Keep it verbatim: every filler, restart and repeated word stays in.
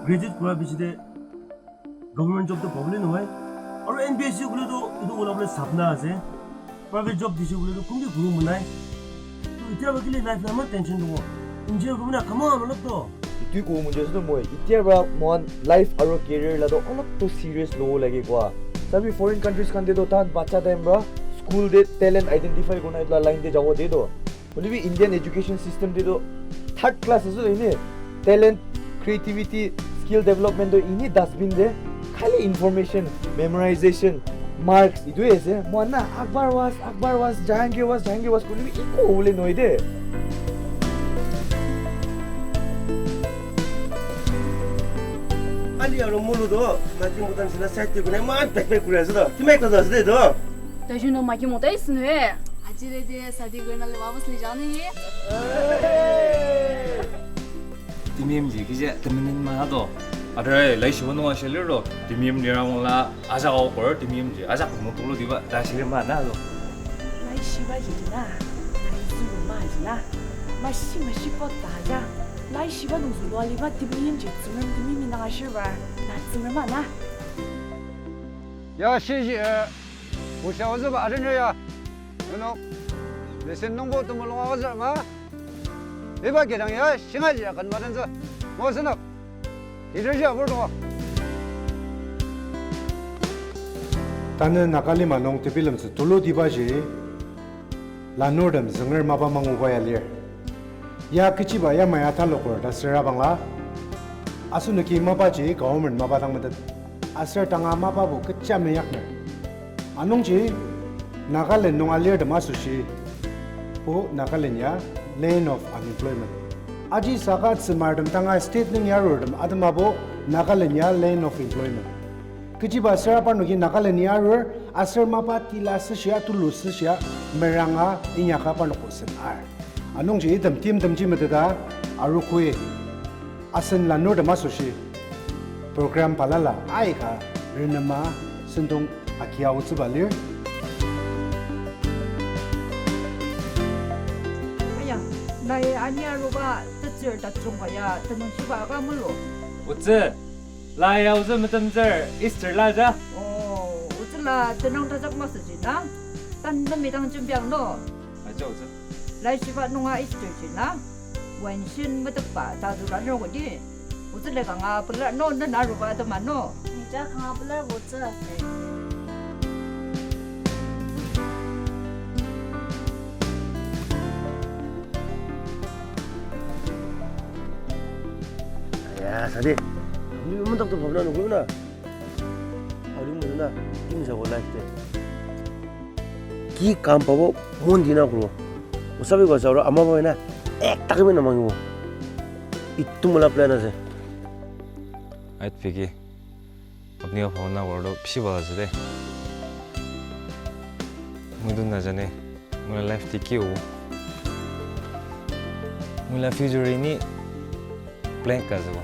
Graduate kura pishide government job to problem nung ai. Aru N P S C kule to itu ola bole sapna ase. Private job dise kule to kumdi kuru munai. To itira ba kili life na ma tension to. Engineer kumna kama amalok to. Itu ko munje su to moi. Itira ba mon life aru career la to olok to serious lo lagi kwa. Sabi foreign countries kan de to tan bacha time ba school de talent identify kona itla line de jago de to. Hoilebi Indian education system te to third class asü ini. Talent, creativity, skill development to ini dustbin de. Khali information, memorization, marks, itu ase. Moana Akbar was, Akbar was, Jahangir was, Jahangir was, hoilebi iko ule noi de. Ali aro mulu to, mati mutan sila side te kuna man pek pek kuri asü to. Timai kata asü de to. Tajung nung maki mota isünü e. Ajire de sadi gana le wapas le jani ye. Temeimji kije temenen ma to. Adare laishiba nung ashilir to. Temeim lirang la ajak aokur temeimji ajak nung tulu diba ta ashilir ma na to. Laishiba ji na. Laishiba ma ji na. Mashi mashi pot ta ja. Laishiba nung zulu aliba temeimji Tsüngrem temeim indang ashirba. Na Tsüngrem ma na. Ya shiji, eh, busha ozüba adenre ya. Nunok, lesson nungbo temulung agütsür ma. Iba kidang ya shingaji ya kan madantsü. Mo sünok. Teacher ji abur tongo. Tanü Nagalima nung tebilemtsü tulu dibaji. Lanurtem zünger mapa manguba ya lir. Ya kechiba yamai ataloker ta süra bangla. Asenoki mapaji government mapa dang metet. Aser tanga mapabo kecha meyakner. Anungji Nagaland nung alirtem asoshi, o Nagaland ya land of unemployment. Aji saka tsümartem tanga state nung yarurtem atemabo Nagaland ya land of employment. Kechiba süra parnoki Nagaland ya arur, aser mapa tila süshia, tulu süshia, meranga inyaka parnoko sen ar. Anungji item timtemji meteta, arukui, asen lanurtem asoshi, program balala aika renema sentong akia otsüba lir. Aya, nai ani aruba tetsür tajung ka ya tenüngshiba ka mulu. Otsü, la ya otsü metemtsür Easter la ja. Oh, otsü la tenüng tajak masüji na. Tan temi dang jembiang no. Aja otsü. Laishiba nunga Easter ji na. Wenshin metekba ta züra nungodi. Otsü le kanga pelar no, na naruba tema no. Nija kanga pelar otsü. Ya, sadi. Ni mendak tu pabla nunggu na. Alu mena, kim sa ko life te. Ki kam pabo mon dina kuro. Osabi ko sa oro ama bo na. Ek tak mena mangibo. Itu mula plan ase. Ait piki. Apni apa na word pisi bala sede. Mudun na jane. Mula life tiki o. Mula future ini blank ka züba.